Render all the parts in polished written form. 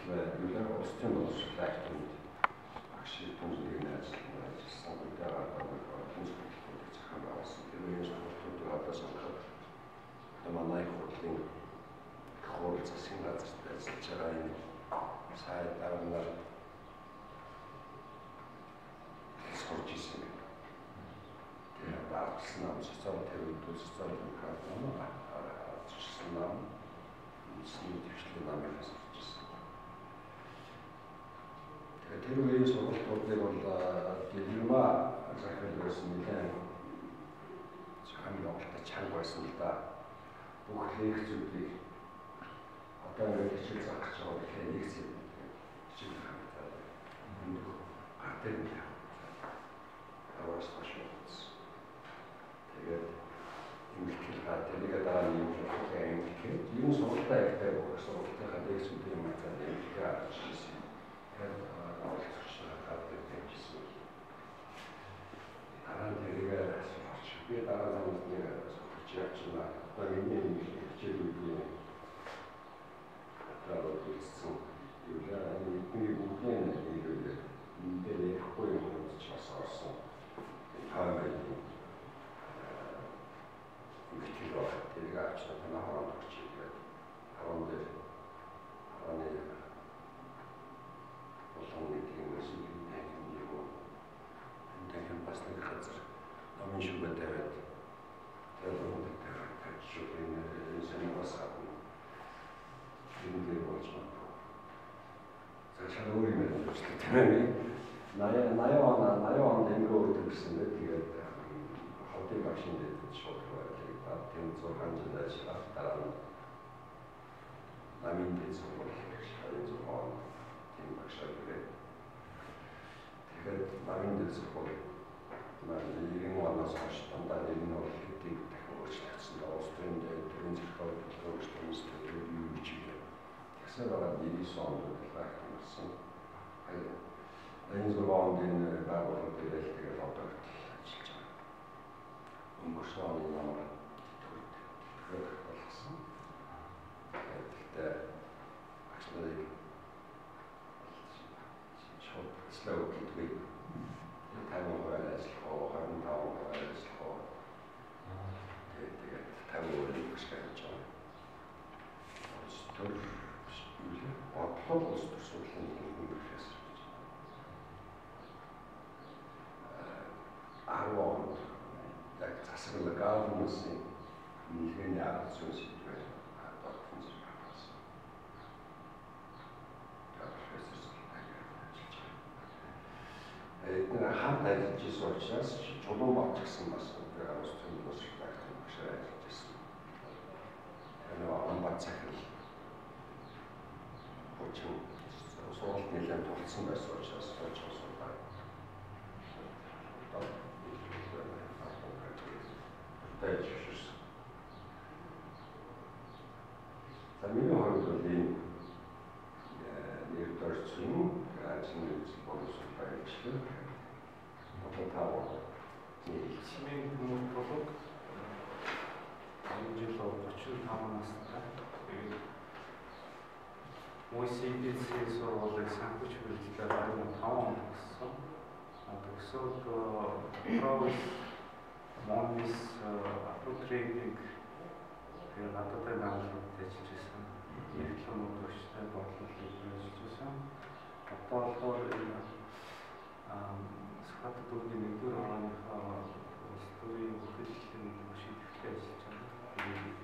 боловсрол улс төрийн боловсролын академид багш түмсний ажилласан. Үдээр олон сургалтуудыг зохион байгуулсан. Тэр үеийн сургалтуудыг одоо санахад одоо манай их хурлын их хурл засгийн газарт ажиллаж байгаа энэ сайд дарга нар сурч ирсэн юм. Тэгээд ардчилсан нам, социал тэрвэдүүд, социал демократ нам, ардчилсан нам, үндэсний дэвшлийн намыг сурч ирсэн. Тэгээд тэр үеийн сургалтуудыг бол Дэлгэрмаа захирал байсан, нэлээд зохион байгуулалтаа чанга байсан л да. Бүх лекцүүдийг одоо ингээд хичээл заах гэж байгаа гэхээр нэг зэв хичээл харагдаад өндөр гар дээр нь аваас ташуулсан. Тэгээд эмгэлтгэл га тэрийг дараа нь юм эмгэлтгэл ер нь сургалтаа ихтэй бүх сургалтынхаа лекцүүдийн юм аа эмгэлтгэл авч ирсэн. Тэгээд оролцогч гар дээр тавьчихсан. Дараа нь тэрийг сурч би дараа нь нэг сурч явчихлаа. Одоо миний хичээлүүдийн одоо үлдсэн. Юу л энэ эдний бүгдийн нийлүүлээд энэ дээр ярихгүй юм ч бас орсон. Таамагийн эмгэлтгэл байна. Тэрийг авч танай хороонд өгч тэгээд хорон дээр хорооны булан гэдэг юм байсан юм юу. Энэ дахин бас нэг газар номын шүгэ тавиад тэр номыг тавиад тавьчих энэ санаас гадна энэ дээр болж магадгүй. За шал өөр юм яриад үзлээ тийм ээ. 80 он 80 онд МГУ төгссөн дээ. Тэгээд хотын багшийн дэдэд шууд байрлагдаад тэнд 6 жил ажиллаад дараа нь намын дэд сургууль 26 онд тийм багшаар ирээд тэгээд намын дэд сургууль маань 90 оноос хойш дандаа нэр нь бол хэдий дахин өөрчлөгдсөн. Улс төрийн дэд, төрийн захирал, өөрчлөлт юу гэж юм. Тэгсээр байгаа 99 онд удирдлага хамарсан. 86 онд энэ байгууллага ирээл тэгээд одоо хүртэл ажиллаж байгаа. Өнгөрсөн оны намар тэтгэврт болгосон. Тэгэхдээ багш нарыг шууд slow гэдгүй. 50% ажиллах уу, 25% ажиллах уу. Тэгээд 50% багш гэж байгаа. Улс төр юу лээ? Бодлого улс төр судлалын ихэнх профессор. 10 онд яг засаглал governance-ийн үнэлгээний арга зүйн сэдвээр докторийн зэрэг авсан. Профессор ажиллаж байгаа. Эдгээр хамт ажиллаж исэн учраас чулуун болж гисэн бас улс төрийн боловсрол академи багшаар ажиллаж исэн. Тэр нөгөө Амбат захирал хуучин сургалт нэлээд тулцсан байсан учраас сургууль байж өгсөн. За миний хувьд бол ийм нэр дорцсон ажлын үзэл боловсрол ажиллаж одоо та миний хүмүүст болог энэ жил 35 настай. Тэгээд МУСИД сургуулийг санхүүч мэргэжлээр 2005 онд төгссөн. Төгсөөд Провис Монис Апотрейдинг тэгээ гадаадын байгууллагад ажиллаж байсан. Эрхлэн өгөгчтэй бодлого ажиллаж байсан. Одоо болохоор энэ Сүхбаатар дүүргийн 1-р хорооныхоо улс төрийн бүхэл шийдвэрлэлтэй ажиллаж байгаа. Тэгээд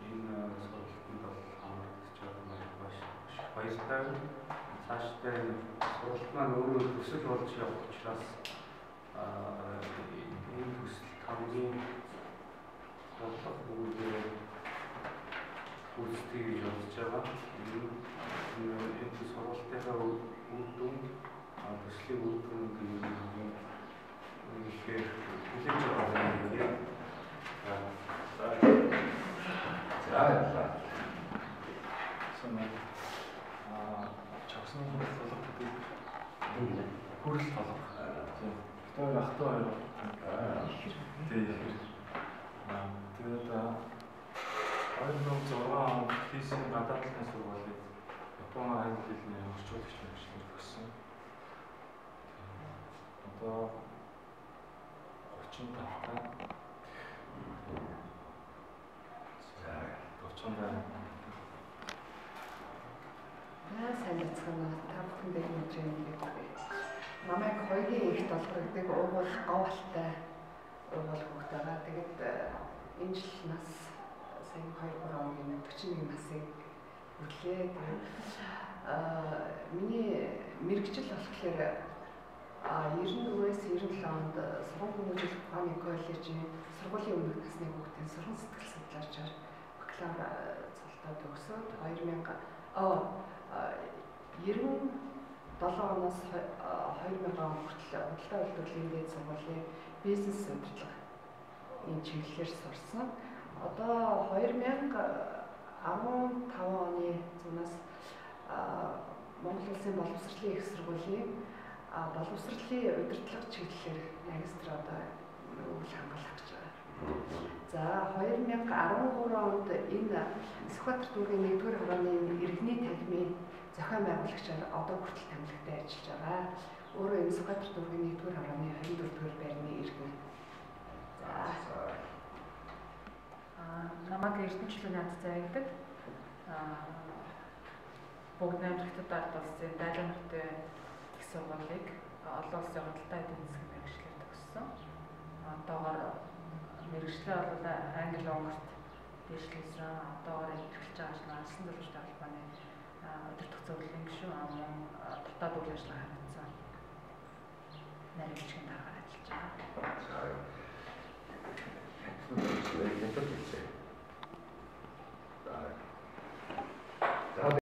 энэ сургалтанд бол хамрагдаж байгаа маш баяртай. Цаашдаа энэ сургалт маань өөрөө төсөл болж явах учраас энэ төсөл хамгийн бодлого үүргээ гүйцэтгэе гэж бодож байгаа. Энэ сургалтынхаа үр дүн, төслийн үр дүн хамгийн ихээр хүлээж байгаа юм байна. За баярлалаа. Сонаа чогсон толго гэдэг хүрэл толго. Тийм. Тэр ахтай хоёр. Тийм. Тэгээд 2006 онд хийсэн гадаад талын сургуулийг Японы Монгол хэлний орчуулагч мэргэжлээр төгссөн. Одоо 35 та. За 35. За сайн байцгаана уу. Та бүхэнд энэ өдрийн мэндийг хүргэе. Намайг Хоёгийн их долгордог уугуул говьалтай уугуул хүүхэд байгаа. Тэгээд энэ жил нас сая 2 3 хоногийн 41 насыг хүрлээ. Тэгээд миний мэргэжил болохоор 94-ээс 97 онд Сургууль хүмүүжүүлэх ухааны коллежийн сургуулийн өмнөх насны хүүхдийн сурган сэтгэл судлаачаар бакалавр цолтой төгсөөд 2097 оноос 2000 он хүртэл худалдаа үйлдвэрлэлийн дээд сургуулийн бизнес удирдлага энэ чиглэлээр сурсан. Одоо 2015 оны зунаас Монгол Улсын боловсролын их сургуулийн боловсролын удирдлага чиглэлээр магистр одоо үйл хамгаалах гэж байгаа. За 2013 онд энэ Сүхбаатар дүүргийн 1-р хорооны иргэний танхимын зохион байгуулагчаар одоо хүртэл тамилгатай ажиллаж байгаа. Өөрөө энэ Сүхбаатар дүүргийн 1-р хорооны 24-р байрны иргэн. За намайг Эрдэнэчлэн над зай гэдэг. Бүгд найрамдах ард улсын Дайлан хотын их сургуулийг олон улсын худалдаа эдийн засгийн мэргэжлээр төгссөн. Одоогоор мэргэжлээ бол англи унгарт дэвшлээсэн. Одоогоор эрхэлж байгаа ажил нь алсан зөвлөмжтэй холбооны удирдах зөвлөлийн гишүүн, мөн дотоод үйл ажиллагаа хариуцсан нарийн бичгийн даргаар ажиллаж байгаа. За.